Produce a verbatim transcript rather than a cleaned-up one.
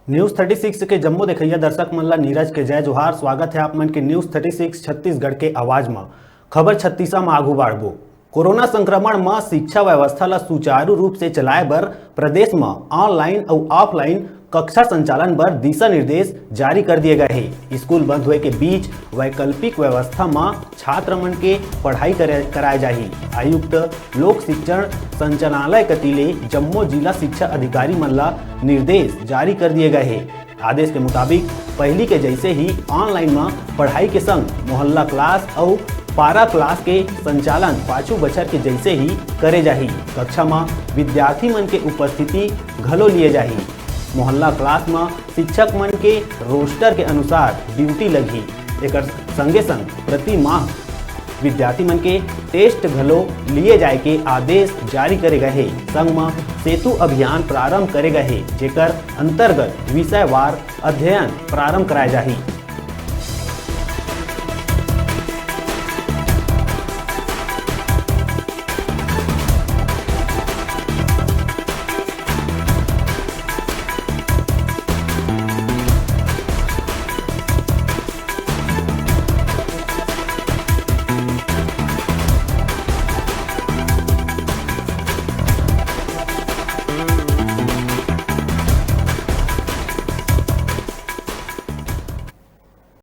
News thirty six के जम्मो देखइया दर्शक मन ला नीरज के जय जोहार। स्वागत है आप मन के News thirty six छत्तीसगढ़ के आवाज म। खबर छत्तीसा म आगू बाढ़बो। कोरोना संक्रमण म शिक्षा व्यवस्था ला सुचारू रूप से चलाए बर प्रदेश म online अउ offline कक्षा संचालन बर दिशा निर्देश जारी कर दिए गए हे। स्कूल बंद होए के बीच वैकल्पिक व्यवस्था म छात्र मन के पढ़ाई करे, कराए जाही। आयुक्त लोक शिक्षण संचालनालय कति ले जम्मो जिला शिक्षा अधिकारी मन ला निर्देश जारी कर दिए गए हे। आदेश के मुताबिक पहिली के जैसे ही online म पढ़ाई के संग मोहल्ला class अउ पारा class के संचालन पाछू बछर के जैसे ही करे जाही। कक्षा म विद्यार्थी मन के उपस्थिति घलो लिए जाही। मोहल्ला class म शिक्षक मन के roster के अनुसार duty लगही। एकर संगे संग प्रति माह विद्यार्थी मन के test घलो लिए जाए के आदेश जारी करे गए हे। संग म सेतु अभियान प्रारंभ करे गए हे, जेकर अंतर्गत विषयवार अध्ययन प्रारंभ कराए जाही।